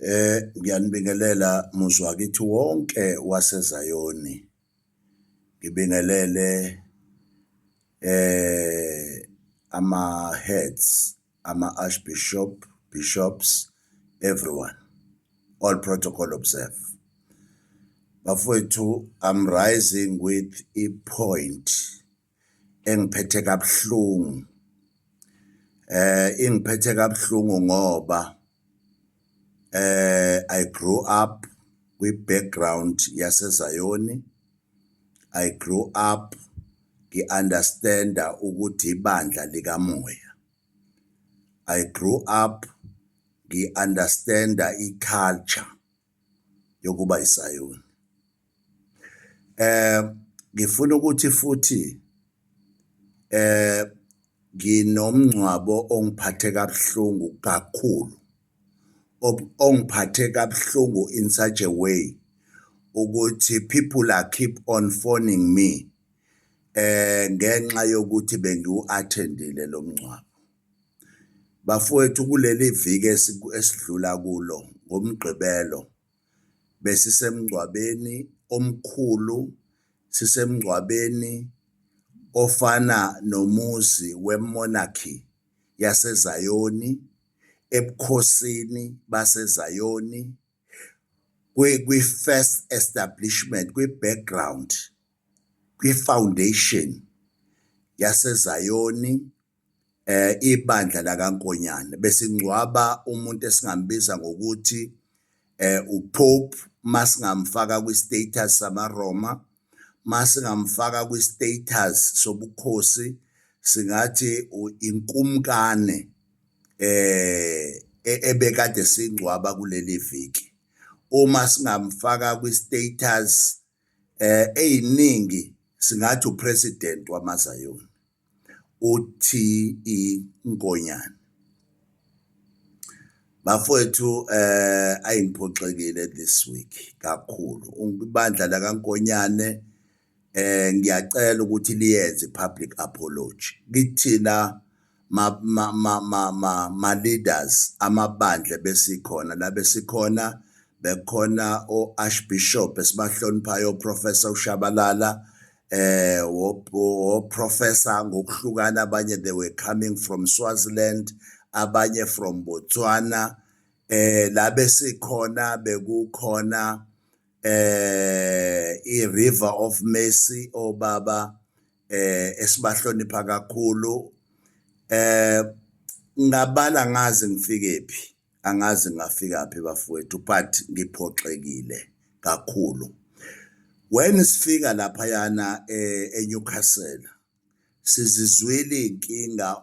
Ngiyanibingelela muzi wakithi wonke waseZayoni, ngibingelele ama-heads, ama-Archbishop, Bishops, everyone, all protocol observed. Bafowethu, I'm rising with i-point engiphethe kabuhlungu. Ingiphethe kabuhlungu ngoba I grew up kwi-background yaseZayoni. I grew up ngi-understand-a ukuthi ibandla likamoya. I grew up ngi-understand-a i-culture yokuba iSayoni. Ngifuna ukuthi futhi nginomngcwabo ongiphathe kabuhlungu kakhulu, ongiphathe kabuhlungu in such a way ukuthi people are keep on phoning me ngenxa yokuthi bengiwu-attend-ile lo mngcwabo. Bafowethu, kuleli viki esidlula kulo ngoMgqibelo besisemngcwabeni omkhulu, sisemngcwabeni ofana nomuzi we-monarchy yaseZayoni, ebukhosini baseZayoni, kwi-first establishment, kwi-background, kwi-foundation yaseZayoni, ibandla lakaNkonyane. Besingcwaba umuntu esingambiza ngokuthi uPope masingamfaka kwi-status samaRoma, masingamfaka kwi-status sobukhosi, singathi inkumkane ebekade singcwaba kuleli viki. Uma singamfaka kwi-status ey'ningi, singathi u-president wamaZayoni, u-T.E Nkonyane. Bafowethu, ayi ngiphoxekile this week kakhulu. Ibandla lakaNkonyane ngiyacela ukuthi liyenze i-public apology kithina ma-leaders amabandla besikhona la, besikhona bekukhona o-Archbishop esibahloniphayo, o-Professor uShabalala, o-professor ngokuhlukana, abanye they were coming from Swaziland, abanye from Botswana. La besikhona bekukhona i-River of Mercy, obaba esibahlonipha kakhulu. Ngabala ngaze ngifike phi, angazi ngafika phi bafowethu, but ngiphoxekile kakhulu. When sifika laphayana eNewcastle, sizizwile iy'nkinga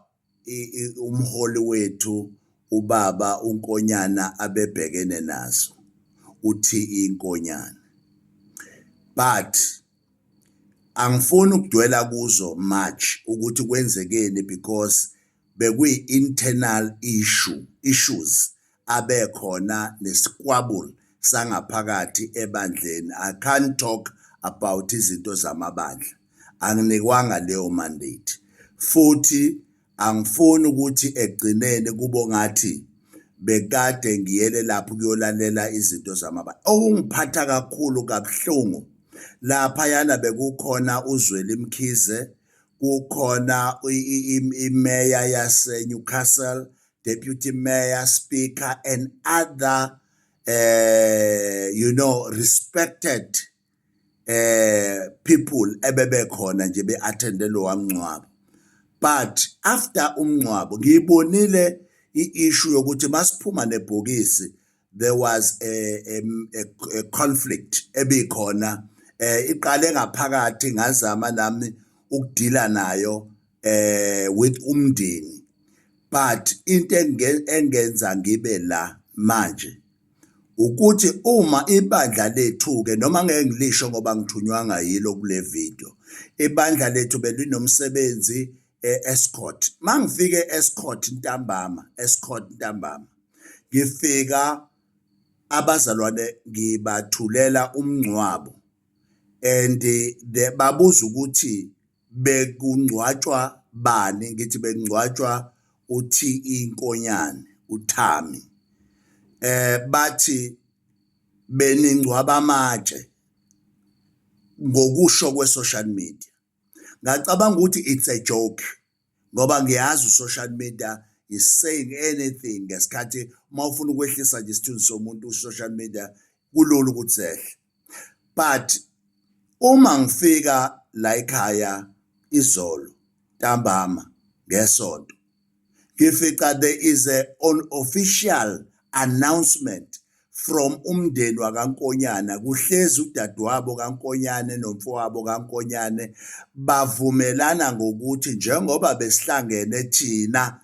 umholi wethu ubaba uNkonyana abebhekene nazo, uthi inkonyane, but angifuni ukudwela kuzo much ukuthi kwenzekeni because bekuyi-internal issues abekhona ne-squabble sangaphakathi ebandleni. I can't talk about izinto zamabandla, anginikwanga leyo mandate, futhi angifuni ukuthi ekugcineni kube ngathi bekade ngiyele lapho ukuyolalela izinto zamabandla. Okungiphatha kakhulu kabuhlungu, laphayana bekukhona uZweli Mkhize, kukhona imeya yase-Newcastle, deputy mayor, speaker and other respected people ebebekhona nje be-attende lowa mngcwabo. But after umngcwabo ngiyibonile i-issue yokuthi masiphuma nebhokisi there was a conflict ebikhona. Iqale ngaphakathi, ngazama nami ukudila nayo with umndeni, but into engenza ngibe la manje ukuthi uma ibandla lethu ke, noma ngeke ngilisho ngoba ngithunywanga yilo kule video, ibandla lethu belinomsebenzi e-Estcourt. Mangifike e-Estcourt ntambama, Estcourt ntambama, ngifika abazalwane ngibathulela umngcwabo and the babuza ukuthi bekungcwatshwa bani, ngithi bekungcwatshwa uT.E Nkonyane, uThami. Bathi beningcwaba amatshe ngokusho kwe-social media. Ngacabanga ukuthi it's a joke ngoba ngiyazi u-social media is saying anything ngesikhathi uma ufuna ukwehlisa nje isithunzi somuntu u-social media kulula ukuthi sehle. But uma ngifika la ekhaya izolo ntambama ngeSonto, ngifica there is an official announcement from umndeni wakaNkonyana, kuhlezi udadewabo kaNkonyane nomfowabo kaNkonyane, bavumelana ngokuthi njengoba besihlangene thina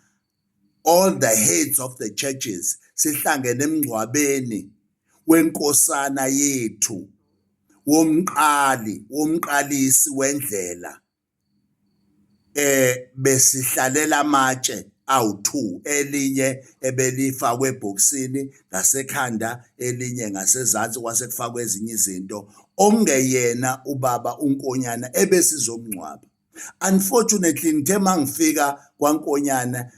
all the heads of the churches sihlangene emngcwabeni wenkosana yethu, womqali, womqalisi wendlela, besihlalela amatshe awu-2, elinye ebelifakwe ebhokisini ngasekhanda, elinye ngasezansi, kwase kufakwe ezinye izinto, okungeyena ubaba uNkonyana ebesizomngcwaba. Unfortunately, ngithe mangifika kwaNkonyana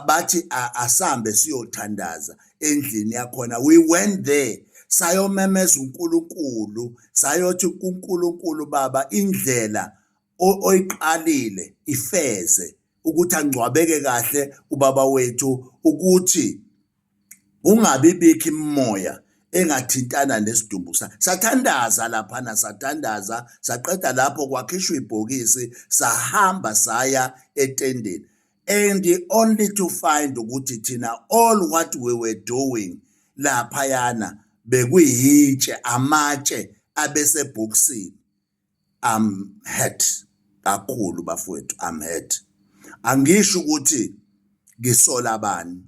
bathi asambe siyothandaza endlini yakhona. We went there, sayomemeza uNkulunkulu, sayothi kuNkulunkulu, "Baba, indlela oyiqalile ifeze ukuthi angcwabeke kahle ubaba wethu, ukuthi ungabi bikho imimoya engathintana nesidumbu." Sathandaza laphana, sathandaza, saqeda lapho kwakhishwa ibhokisi, sahamba saya etendeni, and only to find ukuthi thina all what we were doing laphayana bekuyitshe, amatshe abesebhokisini. I'm hurt kakhulu bafowethu, I'm hurt. Angisho ukuthi ngisola bani,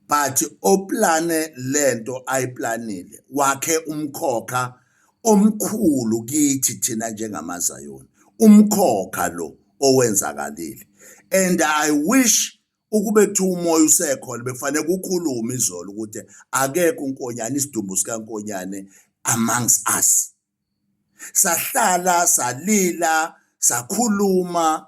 but oplane lento ayiplanile wakhe umkhokha omkhulu kithi thina njengamaZayoni, umkhokha lo owenzakalile. And I wish ukube kuthiwa umoya usekhona, bekufanele kukhulume izolo ukuthi akekho uNkonyane, isidumbu sikaNkonyane amongst us. Sahlala, salila, sakhuluma,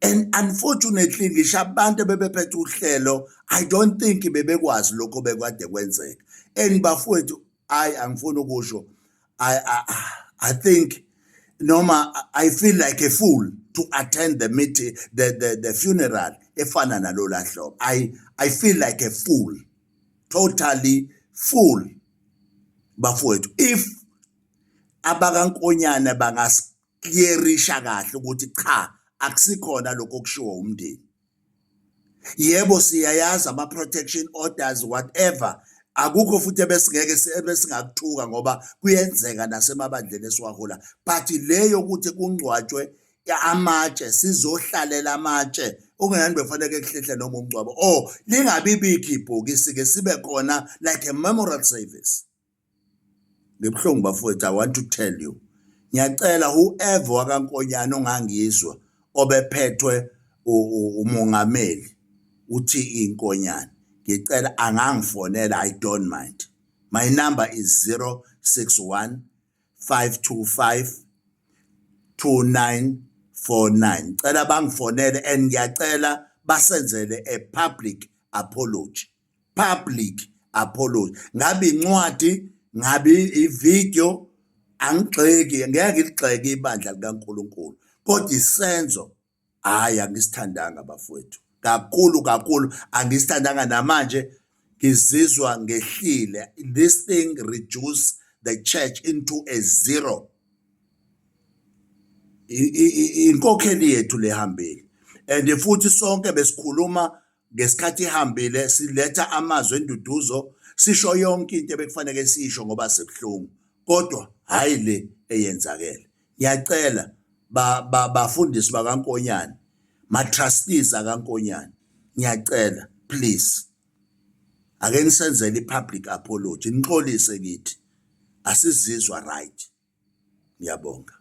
and unfortunately ngisho abantu ebebephethe uhlelo, I don't think bebekwazi lokho bekade kwenzeka. And bafowethu, ayi, angifuni ukusho, I think noma I feel like a fool to attend the meeting, the funeral efana nalola hlobo. I feel like a fool, totally fool bafowethu. If abakaNkonyana bangasiclearisha kahle ukuthi cha, akusikhona lokho okushiwo umndeni, yebo, siyayazi ama-protection orders, whatever, akukho futhi ebesingeke ebesingakuthuka ngoba kuyenzeka nasemabandleni esiwahola, but leyo ukuthi kungcwatshwe amatshe, sizohlalela amatshe okungenani, bekufanele kuhlehle noma umngcwabo or lingabi bikho ibhokisi-ke, sibe khona like a memorial service. Ngibuhlungu bafowethu. I want to tell you, ngiyacela whoever wakaNkonyane ongangizwa obephethwe umongameli uthi iNkonyane, ngicela angangifonela, I don't mind. My number is 061 525 2949. Cela bangifonele and ngiyacela basenzele a public apology, public apology, ngabe incwadi, ngabe ivideo. Angigxeki, ngeke ngiligxeke ibandla likaNkulunkulu, kodwa isenzo, hayi, angisithandanga bafowethu, kakhulu kakhulu angisithandanga. Namanje ngizizwa ngehlile. This thing reduce the church into a zero. Inkokheli yethu lehambile, and futhi sonke besikhuluma ngesikhathi ihambile, siletha amazwi enduduzo, sisho yonke into ebekufanele sisho ngoba sibuhlungu, kodwa hayi le eyenzakele. Ngiyacela bafundisi bakaNkonyane, ma trustees akaNkonyane, ngiyacela please, ake nisenzele i-public apology, nixolise kithi, asizizwa right. Ngiyabonga.